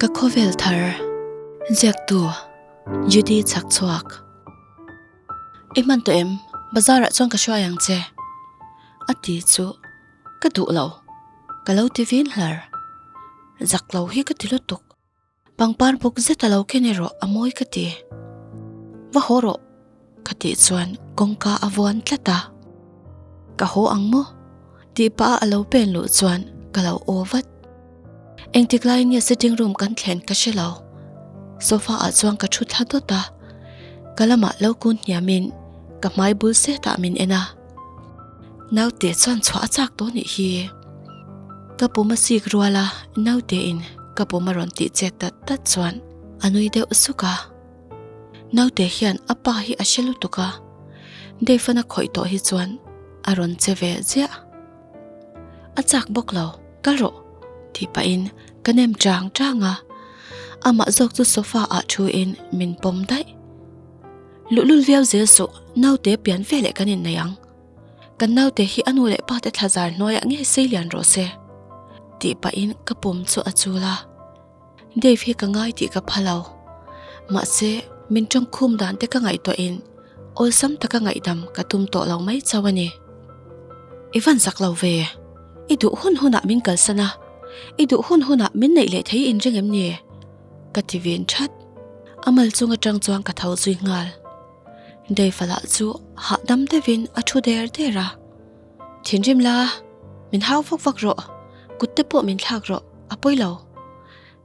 Ka khawvel thar ziaktu Judy chhak chhuak. I hman tawh em? Bazar ah chuan ka hruai ang che. A ti chu ka duh lo. Ka lo ti vin hlar. Zak lo hi ka ti lutuk. Pangpar bawk zet a lo ken erawh a mawi ka ti. Va haw rawh ka tih chuan kawngka a vuan tlat a. Ka haw ang maw? Tih pah a a lo pen luh chuan ka lo aw vat. Engtik laiin nge sitting room kan thlen ka hre lo. Sofa ah chuan ka thu thla dawt a. Ka lamah lo kun hniamin ka hmai bul setah min en a. Naute chuan chhuah a chak tawh nih hi. Ka pum a sik rual a, naute in ka pum a rawn tih chet tat tat chuan a nui deuh suk a. Naute hian a pa hi a hre lutuk a, Dave-an a khawih tawh hi chuan a rawn che ve ziah. A chak bawk lo, kal rawh tih pahin ka nem chang chang a, amah zawk chu sofa ah thu in min pawm daih. Luhlul viau zel suh, naute pian ve leh kan innei ang. Kan naute hi a nu leh pa te thlazar hnuaiah ngei sei lian rawh se tih pahin ka pum chu a chul a. Dave hi ka ngai tih ka pha lo. Mahse, min tawngkhum dan te ka ngaihtuahin awlsam taka ngaihdam ka tum tawh lo mai chauh a ni. I van zak lo ve. I duh hun hunah min kalsan a, i duh hun hunah min neih leh thei inring em ni? Ka ti vin that. A mal chung atang chuan ka tho zui nghal. Dave-a lah chu hahdam deuhin a thu der der a. Thinrim la, min hau vak vak rawh, kut te pawh min thlak rawh, a pawi lo.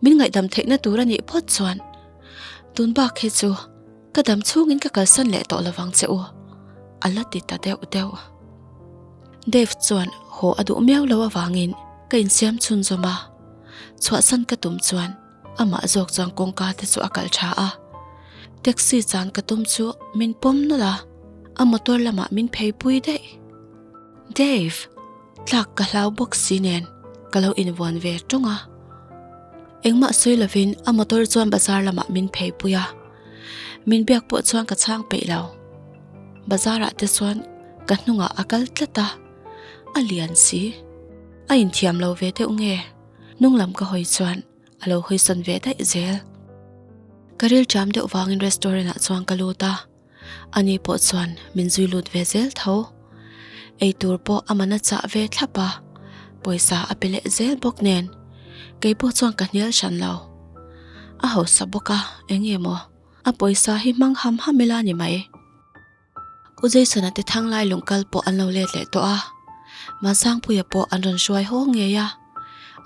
Min ngaihdam theihna tur a nih phawt chuan tun bak hi chu ka dam chhungin ka kalsan leh tawh lovang che u, a la ti ta deuh deuh. Dave chuan haw a duh miau lo avangin ka insiam chhunzawm a, chhuahsan ka tum chuan amah zawk chuan kawngka te chu a kalh tha a. Taxi chan ka tum chu min pawm nawlh a, a motor lamah min phei pui daih. Dave! Tlak ka hlau bawk si nen ka lo invuan ve tawng a. Engmah sawi lovin a motor chuan bazar lamah min phei pui a, min biak pawh chuan ka chhang peih lo. Bazar ah te chuan ka hnungah a kal tlat a, a lian si. A inthiam lo ve deuh nge? Hnung lam ka hawi chuan a lo hawi sawn ve daih zel. Ka ril ṭam deuh vangin restaurant ah chuan ka lut a, ani pawh chuan min zui lut ve zel tho. Eitur pawh a man a chah ve thlap a, pawisa a pe leh zel bawk nen kei pawh chuan ka hnial hran lo. A hausa bawk a, eng nge maw a pawisa hi hmang ham ham ila ni mai. U Jason-a te thanglai lungkal pawh an lo let leh tawh a, Mansangpuia pawh an rawn hruai haw ngei a,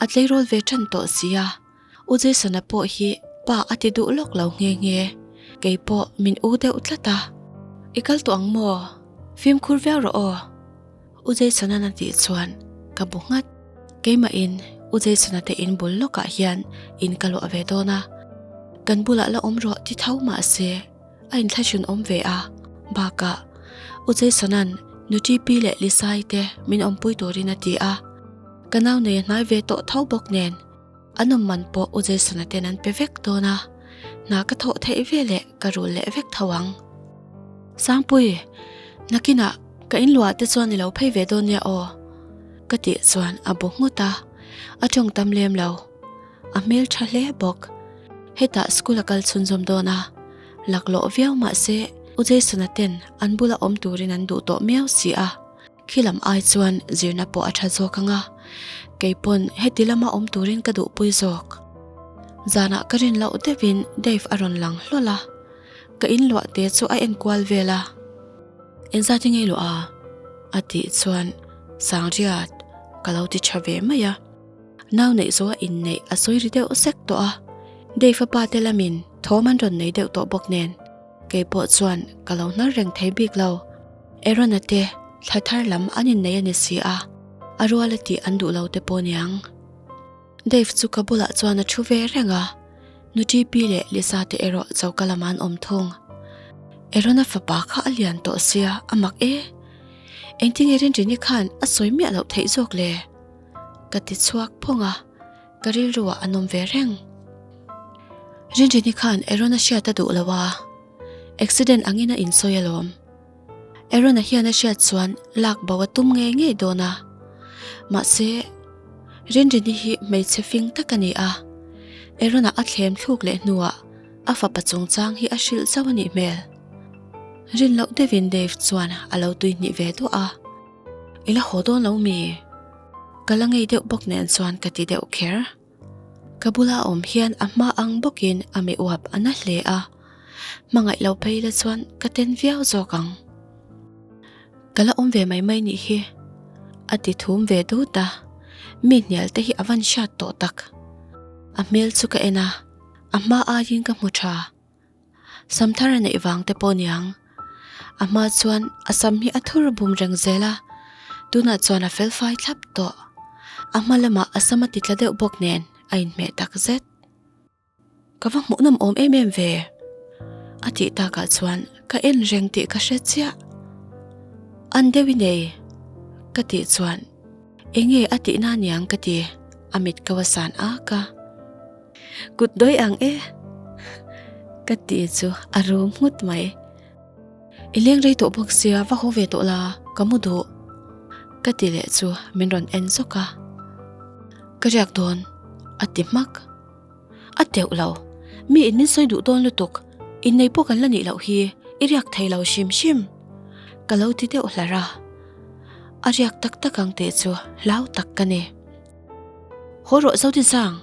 a tleirawl ve tan tawh si a, U Jason-a pawh hi pa a ti duh lawk lo nghe nghe, kei pawh min u deuh tlat a. I kal tawh ang maw? Fimkhur viau rawh aw. U Jason-a'n a tih chuan ka bu nghat. Keimahin U Jason-a te in bul lawkah hian in ka luah ve dawn a, kan bulah la awm rawh ti tho mah se, A inthlahrun awm ve a, bakah U Jason-a'n Nu TP leh Lisa-i te min awmpui turin a ti a, ka nau nei a hnai ve tawh tho bawk nen an awm man pawh U Jason-a ten an pe vek dawn a, hna ka thawh theih ve leh ka rul leh vek tho ang. Sangpui, nakinah ka inluah te chuan i lo phei ve dawn nia aw ka tih chuan a bu nghut a, a tawng tam lem lo. A hmel tha hle bawk. Hetah school a kal chhunzawm dawn a, laklawh viau mah se U Jason-a ten an bula awm turin an duh tawh miau si a, khi lam ai chuan zirna pawh a tha zawk ang a, kei pawn heti lama awm turin ka duhpui zawk. Zanah ka rin loh deuhin Dave a rawn lang hlawl a, ka in luah te chu a enkual vel a. Engzat i ngei luah a? a tih chuan Sangriat ka lo ti tha ve mai a. Nau neih zawh a inneih a sawi ri deuh sek tawh a, Dave a pa te lamin thawm an rawn nei deuh tawh bawk nen kei pawh chuan ka lo hnar reng thei bik lo. Aaron-a te thla thar lam an innei a ni si a, a rual a tih an duh lo te pawh niang. Dave chu ka bulah chuan a thu ve reng a, Nu TP leh Lisa te erawh choka lamah an awm thung. Aaron-a fapa kha a lian tawh sia, a mak e. Engtinge Rinrini khan a sawi miah loh theih zawk le? Ka ti chhuak phawng a, ka rilruah a nawm ve reng. Rinrini khan Aaron-a hriat a duh lo a, accident angin a insawi alawm. Aaron-a hian a hriat chuan lak bo a tum ngei ngei dawn a, mahse Rinrini hi hmeichhe fing tak a ni a. Aaron-a a thlem thluk leh hnuah a fapa chungchang hi a hrilh chauh a nih hmel. Rin loh deuhin Dave chuan a lo tui hnih ve duah a, I la haw dawn lo mi? Ka la ngei deuh bawk nen chuan ka ti deuh kher. Ka bula awm hian a hma ang bawkin a mi uap a na hle a, hmangaih lo phei la chuan ka ten viau zawk ang. Ka la awm ve mai mai nih hi, a ti thum ve dut a, mi hnial te hi a van hriat tawh tak. A hmel chu ka en a, a hma aiin ka hmu tha. Sam thar a neih vang te pawh niang. A hma chuan a sam hi a thur bum reng zel a, tunah chuan a fel fai thlap tawh. A hma lamah a sam a ti tla deuh bawk nen a inhmeh tak zet. Ka va hmuhnawm awm em em ve. A tih takah chuan ka en reng tih ka hre chiah. An deuh i nei ka tih chuan enge a tihna niang ka ti, a mit ko a san ak a. Kut dawi ang e ka ti chu a rum nghut mai. I leng rei tawh bawk sia va haw ve tawh la ka mu duh ka ti leh chu min rawn en zawk a. Ka riak dawn a ti hmak. A teuh lo mi in min sawi duh dawn lutuk innei pawh kan la nih loh hi i riak thei lo hrim hrim ka lo ti deuh hlar a. A riak tak tak ang tih chu hlau tak ka ni. Haw rawh Zodinsang!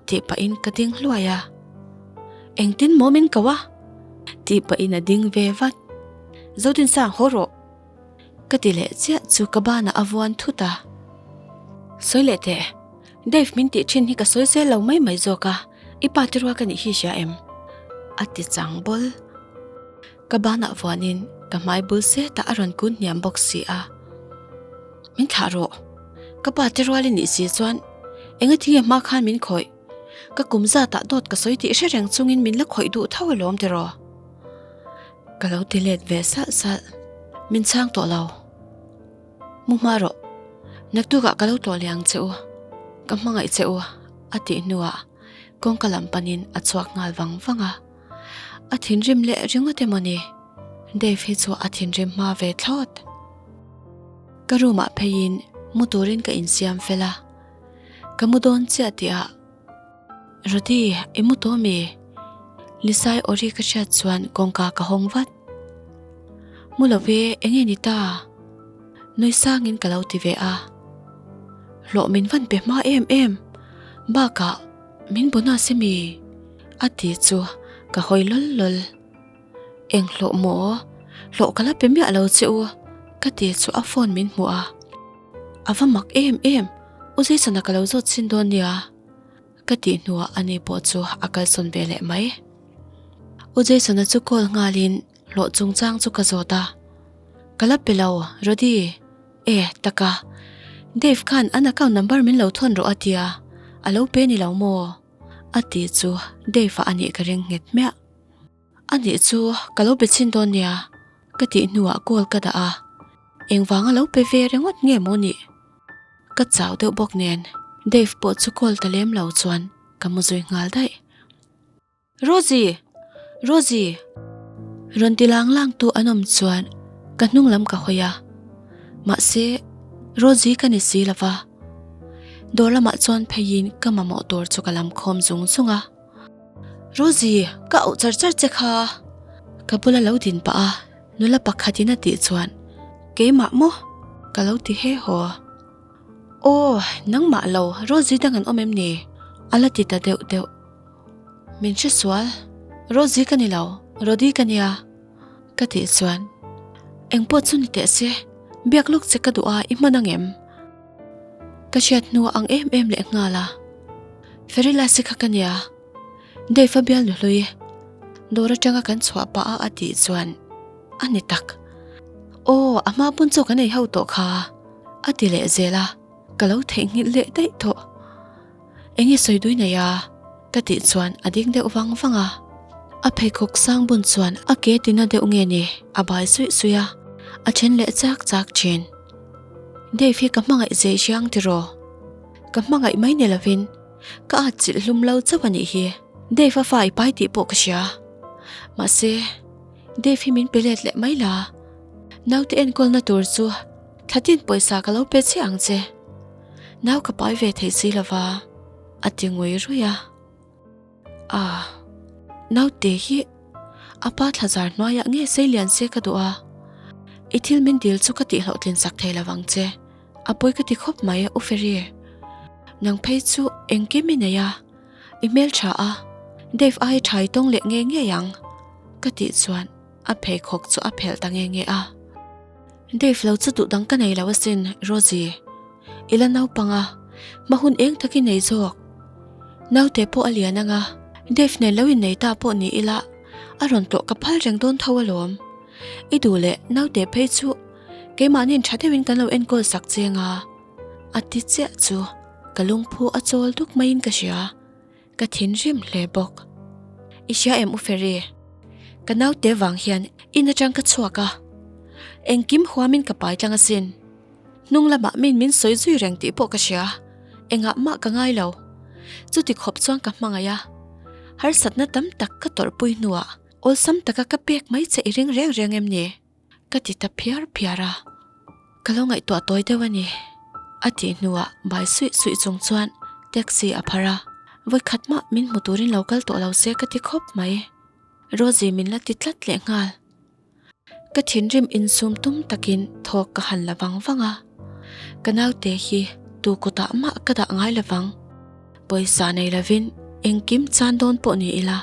Tih pahin ka ding hluai a. Engtin maw min ko a? Tih pahin a ding ve vat. Zodinsang haw rawh! Ka ti leh chiah chu ka banah a vuan thut a. Sawi leh teh, Dave min tih thin hi ka sawi zel lo mai mai zawk a, i pa te rual ka nih hi hria em? A ti chang bawl. Ka banah vuanin ka hmai bul setah a rawn kun hniam bawk si a. Min thlah rawh. Ka pa te rual i nih si chuan enga tinge hma khan min khawih. Ka kum zatah dawt ka sawi tih hre reng chungin min la khawih duh tho alawm tiraw? Ka lo ti let ve salh salh. Min chhang tawh lo. Mu hma rawh. Naktukah ka lo tlawh leh ang che u. Ka hmangaih che u a tih hnuah kawngka lam panin a chhuak nghal vang vang a. A thinrim leh ringawt emaw ni? Dave hi chu a thinrim hma ve thlawt. Ka room ah pheiin mu turin ka insiam fel a, ka mu dawn chiah tih ah, Rody, i mu tawh mi? Lisai awri ka hriat chuan kawngka ka hawng vat. Mu lo ve, enge ni ta? Nui sangin ka lo ti ve a. Hlawh min van pe hma em em, bakah min bonus emi? A ti chu ka hawi lawl lawl. Eng hlawh maw? Hlawh ka la pe miah lo che u ka ti chu a phone min hmuh a. A va mak em em, U Jason-a ka lo zawt chhin dawn nia ka tih hnuah ani pawh chu a kalsawn ve leh mai. U Jason-a chu call nghalin hlawh chungchang chu ka zawt a. Ka la pe lo, Rody. E, taka. Dave khan an account number min lo thawn rawh a tia, a lo pe ni lo maw? A ti chu Dave-a a nih ka ring nghet hmiah. A nih chu ka lo be chhin dawn nia ka tih hnuah call ka dah a, engvanga lo pe ve ringawt nge maw nih? Ka chau deuh bawk nen Dave pawh chu call ta lem lo chuan ka mu zui nghal daih. Rosie! Rosie! Rawn ti lang lang tu an awm chuan ka hnung lam ka hawi a, mahse Rosie ka ni si lova. Dawr lamah chuan pheiin ka mamawh tur chu ka lam khawm zung zung a. Rosie, ka auh char char che kha. Ka bula lo din pah a, nula pakhatin a tih chuan, Keimah maw? Ka lo ti he haw. Aw, nangmah lo, Rosie dang an awm em ni? A la ti ta deuh deuh. Min hre sual, Rosie ka ni lo, Rody ka nia. Ka tih chuan, Engpawh chu ni teh se, biak lawk che ka duh a, i hman ang em? Ka hriat hnu ang em em leh nghal a. Ferilasi kha ka nia. Dave a bialnu hlui dawr atanga kan chhuah pah a a tih chuan a ni tak. Aw a hma pawn chaw kan ei ho tawh kha a ti leh zel a, ka lo theihnghilh leh daih tawh. Enge sawi dui nei a? Ka tih chuan a ding deuh vang vang a. A pheikhawk sang bun chuan a ke tina deuh nge ni a bai suih suih a, a then leh chak chak thin. Dave hi ka hmangaih zei hriang tiraw? Ka hmangaih mai ni lovin ka at chilh hlum lo chauh a nih hi. Dave a fa i pai tih pawh ka hria. Mahse, Dave hi min pe let leh mai la. Naute enkawlna tur chu thlatin pawisa ka lo pe chiah ang che. Nau ka pai ve thei si lova, a ti ngui ruih a. Ah, naute hi a pa thlazar hnuaiah nge sei lian se ka duh a, i thil min dil chu ka tihhlawhtlin sak thei lo vang che. A pawi ka ti khawp mai U Ferry. Nang phei chu engkim i nei a, i hmeltha a, Dave aia tha i tawng leh nge ngei ang ka tih chuan a pheikhawk chu a phelh ta nge nge a. Dave lo chu duh dang ka nei lo asin Rosie. I la naupang a, hma hun eng tak i nei zawk. Naute pawh a lian anga, Dave nen lo innei ta pawh ni ila a rawn tlawh ka phal reng dawn tho alawm. I duh leh naute phei chu keimahniin tha deuhin kan lo enkawl sak che anga a ti chiah chu ka lungphu a chawl duk maiin ka hria, ka thinrim hle bawk. I hria em U Ferry? Ka naute vang hian in atang ka chhuak a, engkim huamin ka pai tlang asin. Hnung lamah min min sawi zui reng tih pawh ka hria, engah mah ka ngai lo. Chuti khawp chuan ka hmangaih a, harsatna tam tak ka tawrhpui hnuah awlsam taka ka pek mai che i ring reng reng em ni? Ka ti ta phiar phiar a, ka lo ngaihtuah tawi deuh a ni. A tih hnuah bai suih suih chung chuan taxi a phar a, vawikhat mah min hmu turin lo kal tawh lo se ka ti khawp mai. Rosie min la ti tlat leh nghal. Ka thinrim insum tum takin thawk ka han la vang vang a, ka naute hi tu kutah mah ka dah ngai lovang. Pawisa nei lovin engkim chan dawn pawh ni ila,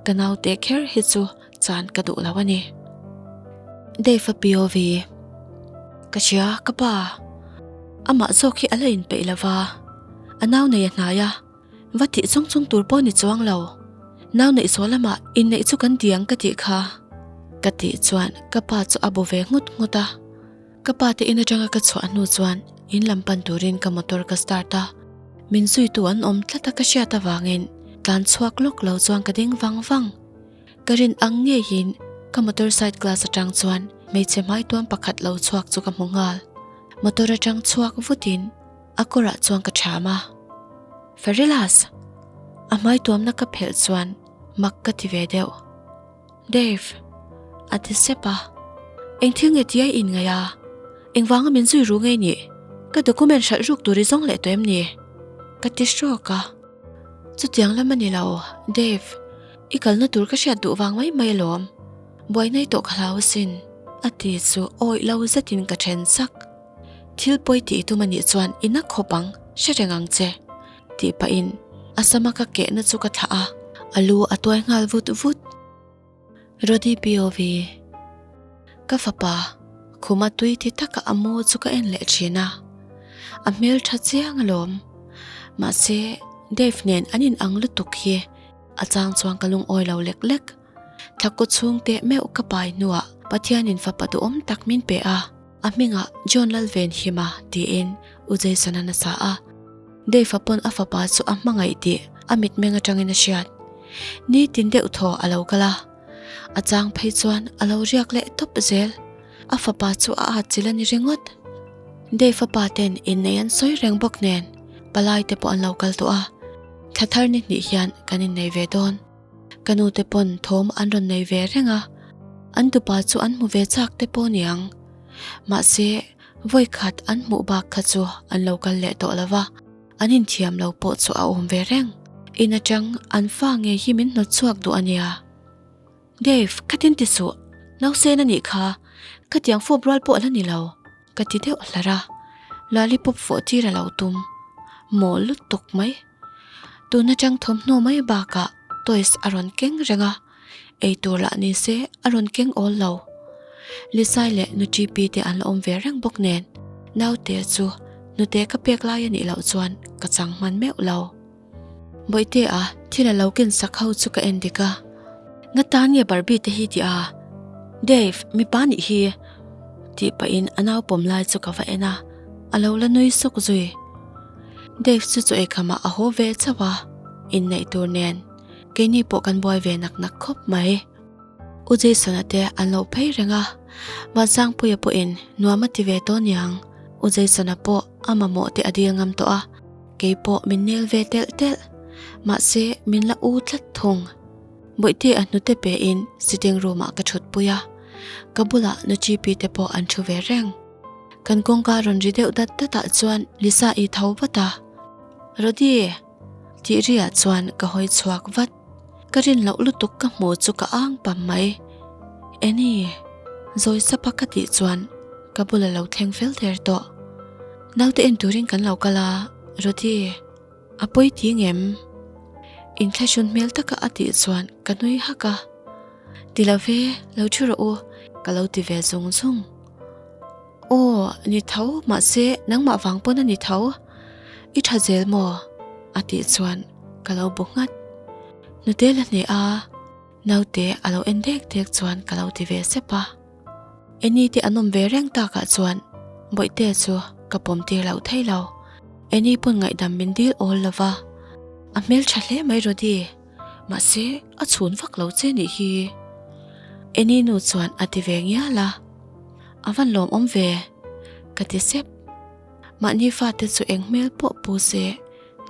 ka naute kher hi chu chan ka duh lo a ni. Dave-a POV, Ka hria, ka pa. Amah zawk hi a la inpeih lova, a nau nei a hnai a. Va tih chung chung tur pawh ni chuang lo. Nau neih sual lamah inneih chu kan ti ang ka tih kha. Ka tih chuan ka pa chu a bu ve nghut nghut a. Ka pa te in atanga ka chhuah hnu chuan in lam pan turin ka motor ka start a. Min zuitu an awm tlat a ka hriat avangin tlan chhuak lawk lo chuan ka ding vang vang. Ka rin ang ngeiin ka motor side glass atang chuan hmeichhe hmaituam pakhat lo chhuak chu ka hmu nghal. Motor atang chhuak vutin A kawrah chuan ka ṭham a. Farilas! A hmai tuamna ka phelh chuan mak ka ti ve deuh. Dave! A ti sep a. Eng thil nge tia i inngaih a? Engvanga min zui ru ngei nih? Ka document hralh ruk tur i zawng leh tawh em ni? Ka ti hrawk a. Chutiang lam a ni lo, Dave. I kalna tur ka hriat duh vang mai mai alawm. Buai nai tawh ka hlau asin. A ti chu awih lo zetin ka then sak. Thil pawi tih tum a nih chuan i na khawp ang, hre reng ang che, tih pahin a sama ka kehna chu ka thlah a, a lu a tuai nghal vut vut. Rody POV Ka fapa, khuma tui ti taka a mu chu ka en leh thin a, a hmel tha chiang alawm. Mahse, Dave nen an in ang lutuk hi a chang chuan ka lungawi lo lek lek. Thla kaw chhung teh meuh ka pai hnuah Pathianin fapa duhawm tak min pe a. A hmingah John Lalvenhima tiin U Jason-a nasa a. Dave-a pawn a fapa chu a hmangaih tih a mitmeng atangin a hriat. Nitin deuh thaw a lo kal a. A chang phei chuan a lo riak leh tawp zel. A fapa chu a at chil a ni ringawt. Dave-a pa ten innei an sawi reng bawk nen palai te pawh an lo kal tawh a. Thla thar ni hnih hian kan innei ve dawn. Ka nu te pawn thawm an rawn nei ve reng a, an tupa chu an hmu ve chak te pawh niang. Mahse, vawi khat an hmuh bak kha chu an lo kal leh tawh lo va, an inthiam lo pawh chu a awm ve reng. In atang an fa ngei hi min hnawt chhuak duh a nia. Dave, ka tin ti suh, nausen a nih kha, ka tiang fawp rual pawh a la ni lo. Ka ti deuh hlar a, lollipop fawh tir a lo tum mawl lutuk mai. Tun atang thawmhnaw mai bakah toys a rawn keng reng a, eitur lah ni se a rawn keng awl lo. Lisai leh nu Ṭipi te an la awm ve reng bawk nen naute chu hnute ka pek lai a nih loh chuan ka chang hman meuh lo. Bawihtea thil a lo ken sak ho chu ka en dik a, Nga tan nge Barbie te hi tih a? Dave, mipa nih hi! tih pahin a nau pawm lai chu ka va en a, a lo la nui sawk zui. Dave chu chaw eikhamah a haw ve chauh a, inneih tur nen keini pawh kan buai ve nak nak khawp mai. U Jason-a te an lo phei reng a, Vansangpuia pawhin nuam a ti ve tawh niang. U Jason-a pawh a mamawh te a dil ngam tawh a. Kei pawh min nel ve telh telh, mahse min la u tlat thung. Bawihte a hnute pe in sitting room ah ka thut pui a, ka bulah nu Chipi te pawh an thu ve reng. Kan kawngka rawn ri deuh dat dat ah chuan Lisa i tho vat a, Rody! Tih ri ah chuan ka hawi chhuak vat. Ka rin loh lutuk ka hmu chu ka ang pam mai. Annie, zawi sapa ka tih chuan ka bula lo thleng fel der tawh. Naute en turin kan lo kal a, Rudy, a pawi ti ngem? Inthlahrun hmel taka a tih chuan ka nui hak a. Ti lo ve, lo thu rawh u, ka lo ti ve zung zung. Aw, ni tho, mahse nangmah vang pawn a ni tho. I tha zel maw? A tih chuan ka lo bu nghat. Nute la hneh a, naute a lo en dek dek chuan ka lo ti ve sep a. Annie te an awm ve reng takah chuan Bawihte chu ka pawm tir loh thei lo. Annie pawn ngaihdam min dil awl lo va, a hmeltha hle mai Rody. Mahse, a chhun vak lo che nih hi. Annie nu chuan a ti ve ngial a. A van lawmawm ve, ka ti sep. Mahni fate chu eng hmel pawh pu se,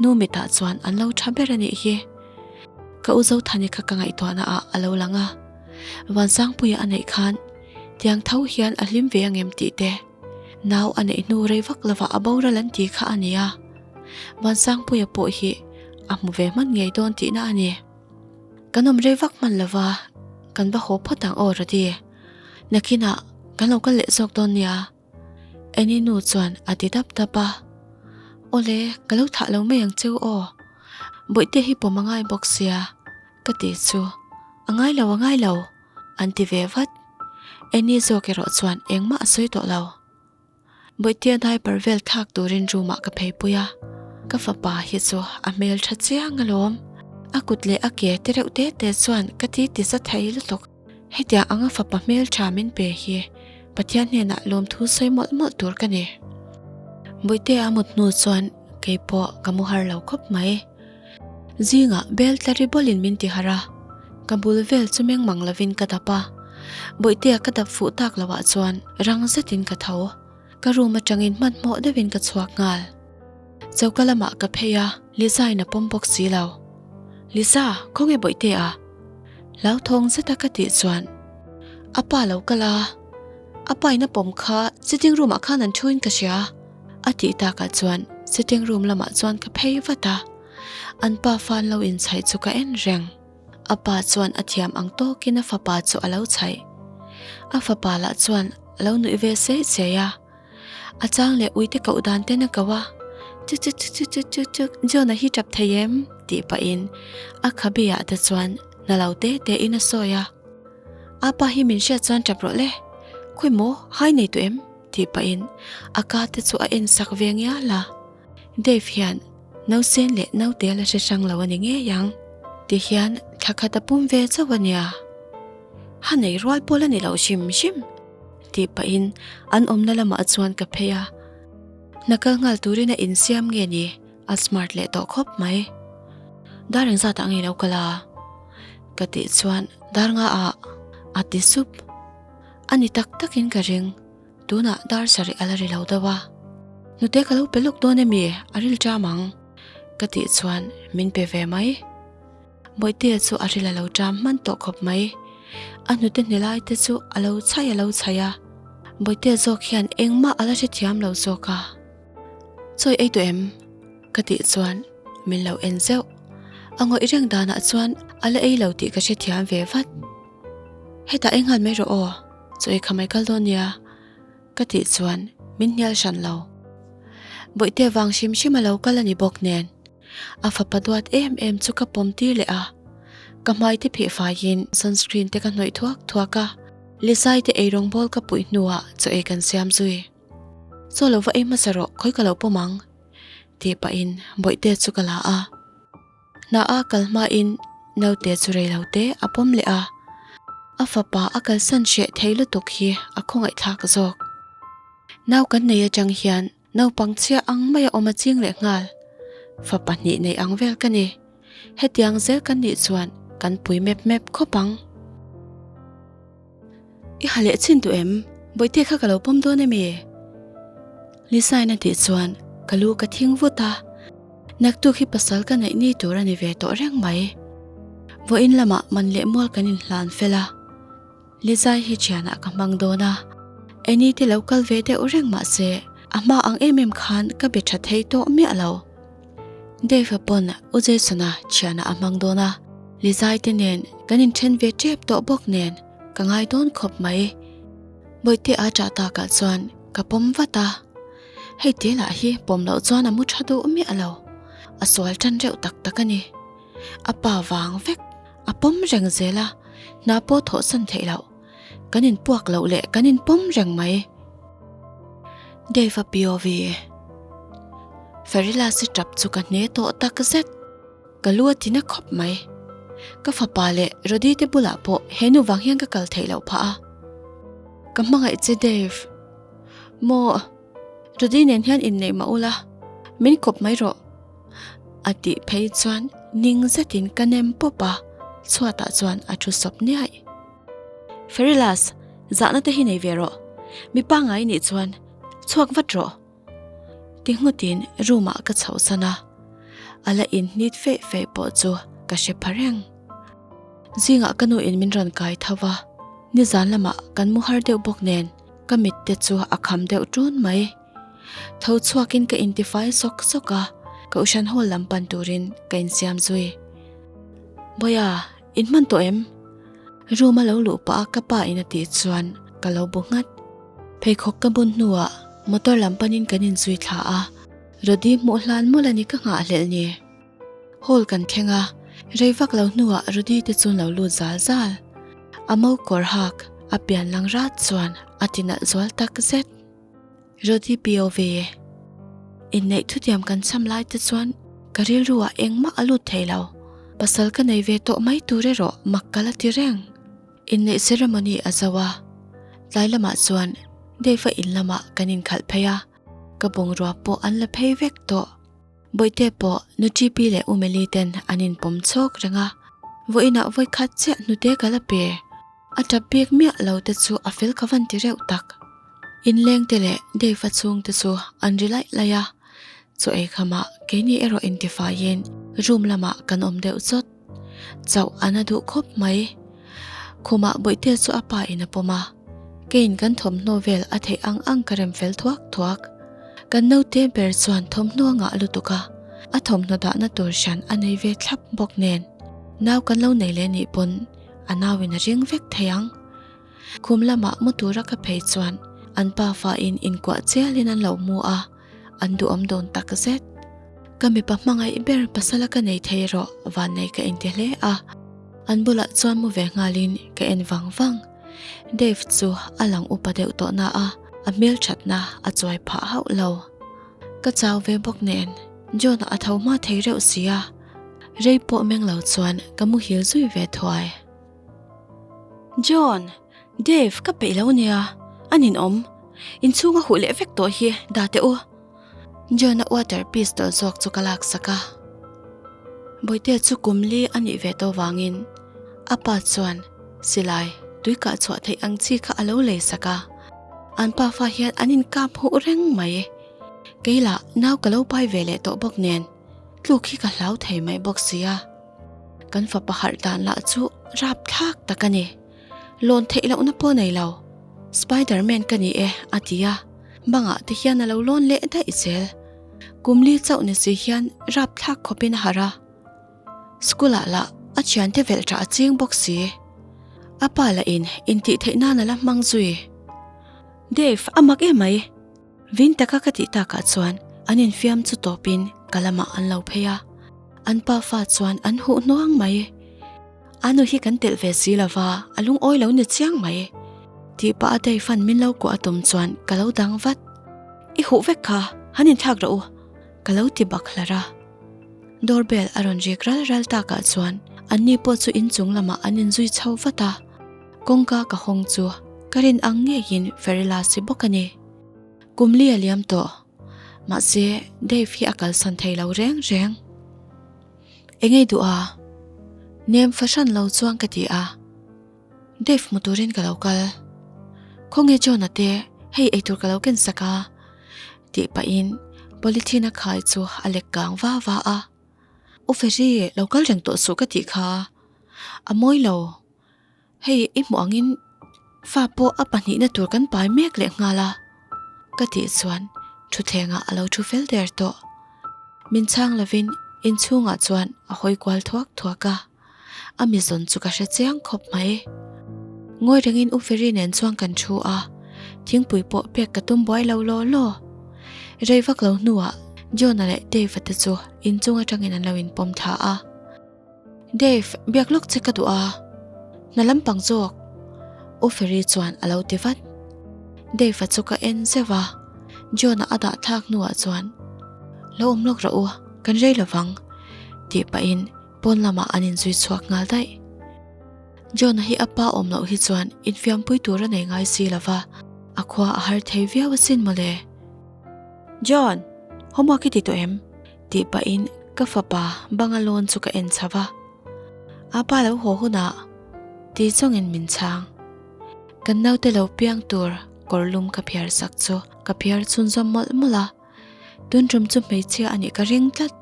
nu mitah chuan an lo tha ber a nih hi. Ka u Zothani kha ka ngaihtuahna ah a lo lang a. Vansangpuia a neih khan tiang tho hian a hlim ve angem tih te, nau a neih hnu rei vak lovah a boral an ti kha a nia. Vansangpuia pawh hi a hmu ve hman ngei dawn tihna a ni. Kan awm rei vak hman lova, kan va haw phawt ang aw Rody. Nakinah kan lo kal leh zawk dawn nia. Annie nu chuan a ti dap dap a. Awle, ka lo thah lo mai ang cheu aw. Bawihte hi pawm a ngai bawk sia, ka ti chu. A ngai lo, a ngai lo, an ti ve vat. Annie zawk erawh chuan engmah a sawi tawh lo. Bawihtea diaper vel thlak turin room ah ka phei pui a, ka fapa hi chu a hmel tha chiang alawm. A kut leh a ke te reuh te te chuan ka ti ti za thei lutuk. Hetiang anga fapa hmel tha min pe hi Pathian hnenah lawmthu sawi mawlh mawlh tur ka ni. Bawihtea a mut hnu chuan keipawh ka mu har lo khawp mai. Zingah bel tla ri bawlin min ti harh a, ka bul vel chu meng mang lovin ka dap a. Bawihtea ka dap fuh tak loh ah chuan rang zetin ka tho. Ka room atangin hmanhmawh deuhin ka chhuak nghal. Choka lamah ka phei a, Lisa in a pawm bawk si lo. Lisa, khawnge Bawihtea? Hlauthawng zeta ka tih chuan a pa lo kal a, a pa in a pawm kha sitting room ah khan an thu in ka hria. A tih takah chuan sitting room lamah chuan ka phei vat a, an pa fan lo inchhaih chu ka en reng. A pa chuan a thiam ang tawkin a fapa chu a lo chhaih. A fapa lah chuan a lo nuih ve sei sei a. A chang leh uite koh dan ten a ko a, Chuk chuk chuk chuk chuk chuk chuk, John-a hi tap thei em? tih pahin a khabe ah te chuan na lo te te in a sawi a. A pa hi min hriat chuan tap rawh le, khawi maw hai nei tawh em? Tih pahin a ka te chu a en sak ve ngial a. Dave hian nausen leh naute la hre hrang lo a ni ngei ang. Ti hian thla khat a pum ve chauh a nia. Ha nei rual pawl a ni lo hrim hrim. Tih pahin an awmna lamah chuan ka phei a. Hna kal nghal turin a insiam nge ni a smart leh tawh khawp mai. Dar engzat ah ngei lo kal a? Ka tih chuan dar nga ah a ti sup. A ni tak takin ka ring, tunah dar sarih a la ri lo deuh a. Hnute ka lo pe lawk dawn emi, a ril ṭam ang, ka tih chuan min pe ve mai. Bawihtea chu a ril a lo ṭam hman tawh khawp mai. A hnute hne lai te chu a lo chhaih a lo chhaih a. Bawihtea zawk hian engmah a la hrethiam lo zawk a. Chawi ei tawh em? Ka tih chuan min lo en zeuh. A ngawih reng danah chuan a la ei lo tih ka hrethiam ve vat. Hetah ei nghal mai rawh aw, chaw ei kha mai kal dawn nia, ka tih chuan min hnial hran lo. Bawihte vang hrim hrim a lo kal a ni bawk nen, a fapa duat em em chu ka pawm tir leh a. Ka hmai te pheh faiin sunscreen te ka hnawih thuak thuak a, Lizai te eirawng bawl ka puih hnuah chaw ei kan siam zui. Chaw lo va ei hmasa rawh, khawi ka lo pawm ang, tih pahin Bawihte chu ka la a. Hna a kal hmain naute chu rei lo te a pawm leh a, a fapa a kalsan hreh thei lutuk hi a khawngaihthlak zawk. Nau kan nei atang hian naupang chhia ang mai a awm a ching leh nghal. Fapa hnih nei ang vel ka ni. Hetiang zel kan nih chuan kan pui mep mep khawp ang. I ha leh chin duh em? Bawihte kha ka lo pawm dawn emi? Lisa-in a tih chuan ka lu ka thing vut a, naktuk hi pasal ka neih ni tur a ni ve tawh reng mai. Vawiin lamah man leh mual kan inhlan fel a, Lisa-i hi thianah ka hmang dawn a, Annie te lo kal ve deuh reng mah se a hma ang em em khan ka be tha thei tawh miah lo. Dave-a pawn U Jason-a thianah a hmang dawn a. Lizai te nen kan inthen ve tep tawh bawk nen ka ngai dawn khawp mai. Bawihte a ṭah takah chuan ka pawm vat a, hei te lah hi pawm loh chuan a mu ṭha duh miah lo, a sual ṭan reuh tak tak a ni. A pa vang vek a pawm reng zel a, hna pawh thawhsan theih loh, kan inpuak loh leh kan inpawm reng mai. Dave a POV Ferila si ṭap chu ka hne tawh tak zet. Ka lu a ti na khawp mai. Ka fapa leh Rody te bulah pawh he nu vang hian ka kal theih loh phah a. Ka hmangaih che Dave. Maw, Rody nen hian inneih mah ula, min kawp mai rawh. A tih phei chuan ning zetin ka nem pawp a, chhuatah chuan a thu sawp niaih. Ferilas, zahna te hi nei ve rawh. Mi pangngai nih chuan chhuak vat rawh. Ti nghutin room ah ka chhoh san a, a la inhnit feih feih pawh chu ka hre pha reng. Zingah ka nu in min rawn kai tho va, nizan lamah kan mu har deuh bawk nen ka mit te chu a kham deuh ṭun mai. Tho chhuakin ka intifai sawk sawk a, Kohhran hall lam pan turin ka insiam zui. Bawiha, in hman tawh em? Room a lo luh pah a ka pa in a tih chuan ka lo bu nghat. Pheikhawk ka bun hnuah motor lam panin kan inzui thla a, Rody hmuh hlan mawlh a ni ka nghahhlelh ni. Hall kan thleng a, rei vak lo hnuah Rody te chu an lo lut zal zal. A mo kawr hak a pian lang rat chuan a ti nalh zual tak zet. Rody POV. Inneih thutiam kan cham lai te chuan ka rilru ah engmah a lut thei lo. Pasal ka nei ve tawh mai tur erawh mak ka la ti reng. Inneih ceremony a zo a, tlai lamah chuan Dave-a in lamah kan inkhalh phei a, ka bungrua pawh an la phei vek tawh. Bawihte pawh nu TP leh U Meli ten an inpawm chhawk reng a, vawiinah vawikhat chiah hnute ka la pe. A tap bik miah lo te chu a fel ka van ti reuh tak. Inleng te leh Dave-a chhung te chu an ri laih laih a, chaw ei khamah keini erawh intifaiin room lamah kan awm deuh chawt. Chauh a na duh khawp mai. Khumah Bawihte chu a pa in a pawm a, keiin kan thawmhnaw vel a theih ang ang ka rem fel thuak thuak. Kan naute ber chuan thawmhnaw a ngah lutuk a, a thawmhnaw dahna tur hran a nei ve thlap bawk nen nau kan lo nei leh nih pawn a nauin a ring vek thei ang. Khum lamah mu tura ka phei chuan an pafa in inkuah chialin an lo mu a, an duhawm dawn tak zet. Ka mipa hmangaih ber pasala ka nei thei erawh vannei ka inti hle a, an bulah chuan mu ve nghalin ka en vang vang. Dave chu a lang upa deuh tawh na a, a hmelthatna a chuai phah hauh lo. Ka chau ve bawk nen John-a a tho hma thei reuh si a, rei pawh meng lo chuan ka muhil zui ve thuai. John, Dave ka peih lo nia, a ninawm. Inchhung a huh leh vek tawh hi, dah teh u. John-a water pistol zawk chu ka laksak a. Bawihte chu kum li a nih ve tawh vangin a pa chuan silai tui kah chhuah theih ang chi kha a lo lei sak a. An pafa hian an inkap huh reng mai. Kei lah nau ka lo pai ve leh tawh bawk nen tluk hi ka hlau thei mai bawk sia. Kan fapa harh dan lah chu rapthlak tak a ni. Lawn theih lohna pawh nei lo. Spiderman ka ni e a ti a, bangah te hian a lo lawn leh daih zel. Kum li chauh ni si hian rapthlak khawpin a harh a. School ah lah a thiante velh tah a ching bawk si. A pa lah in intih theih nan a la hmang zui. Dave, a mak emai. Vin taka ka tih takah chuan an infiam chu tawpin ka lamah an lo phei a, an pafa chuan an huh hnuang mai. A nu hi kan telh ve si lova a lungawi lo ni chiang mai. Tih pah a Dave-a'n min lo kuah a tum chuan ka lo dang vat. I huh vek kha, han inthlak rawh u, ka lo ti bak hlar a. Doorbell a rawn rik ral ral takah chuan anni pawh chu inchung lamah an inzui chho vat a. Kawngka ka hawng chu ka rin ang ngeiin Ferila si bawk a ni. Kum li a liam tawh. Mahse, Dave hi a kalsan thei lo reng reng. Engei duh a? Nem fahran lo chuan ka ti a. Dave hmu turin ka lo kal. Khawnge John-a te, hei eitur ka lo ken sak a. Tih pahin polythene a khai chu a lek kang va va a. U Ferry, lo kal reng tawh suh ka tih kha. A mawi lo. Hei i hmuh angin fa pawh a pahnihna tur kan pai mek leh nghal a, ka tih chuan thutthlengah a lo thu fel der tawh. Min chhang lovin inchhungah chuan a hawi kual thuak thuak a. A mi zawn chu ka hre chiang khawp mai. Ngawi rengin U Feri nen chuan kan thu a, thingpui pawh pek ka tum buai lo law law. Rei vak lo hnuah John-a leh Dave-a te chu inchung atangin an lo inpawm thla a. Dave, biak lawk che ka duh a, hna lampang zawk U Feri chuan a lo ti vat. Dave-a chu ka en zeuh a, John-a a dah thlak hnuah chuan, Lo awm lawk rawh u, kan rei lo vang, tih pahin pawn lamah an inzui chhuak nghal daih. John-a hi a pa awm loh hi chuan infiampui tur a nei ngai si lo va, a khua a har thei viau asin mawle. John, homework i ti tawh em? Tih pahin ka fapa banga lawn chu ka en chho va. A pa lo haw hunah ti chawngin min chhang. Kan naute lo piang tur kawr lum ka phiar sak chu ka phiar chhunzawm mawlh mawlh a. Tun tum chu hmeichhia a nih ka ring tlat.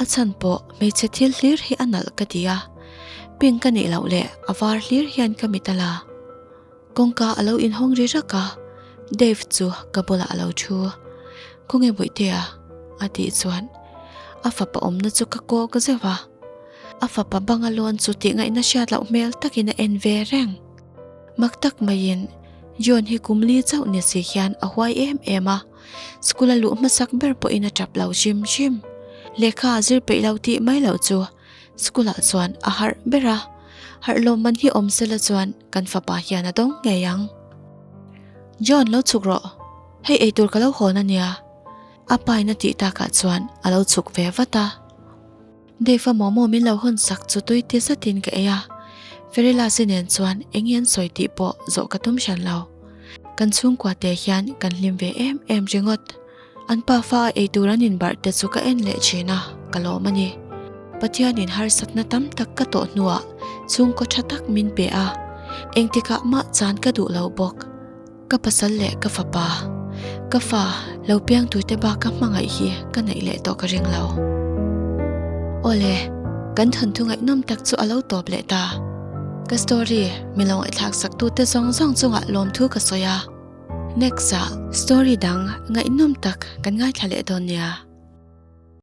A chhan pawh hmeichhe thil hlir hi a nalh ka ti a, pink a nih loh leh a var hlir hian ka mit a la. Kawngka a lo inhawng ri rak a, Dave chu ka bulah a lo thu. Khawnge Bawihtea? a tih chuan a fapa awmna chu ka kawk zeuh a. A fapa banga lawn chu tih ngaihna hriat loh hmel takin a en ve reng. Mak tak maiin John hi kum li chauh ni si hian a huai em em a. School a luh hmasak ber pawhin a tap lo hrim hrim. Lehkha a zir peih lo tih mai loh chu school ah chuan a harh ber a, harh lawm man hi awm sela chuan kan fapa hian a dawng ngei ang. John lo chhuk rawh, hei eitur ka lo hawn a nia, a pa in a tih takah chuan a lo chhuk ve vat a. Dave-a momo min lo hawn sak chu tui ti zatin ka ei a, Ferilasi nen chuan eng nge an sawi tih pawh zawh ka tum hran lo. Kan chhungkua te hian kan hlim ve em em ringawt. An pafa a ei tur an inbarh te chu ka en leh thin a, ka lawm a ni. Pathianin harsatna tam tak ka tawh hnuah chhungkaw tha tak min pe a, engtikah mah chan ka duh lo bawk. Ka pasal leh ka fapa, ka fa lo piang tute bak ka hmangaih hi ka neih leh tawh ka ring lo. Awle, kan thawnthu ngaihnawm tak chu a lo tawp leh ta. Ka story mi lo ngaihthlak sak tute zawng zawng chungah lawmthu ka sawi a. Next ah story dang ngaihnawm tak kan ngaithla leh dawn nia.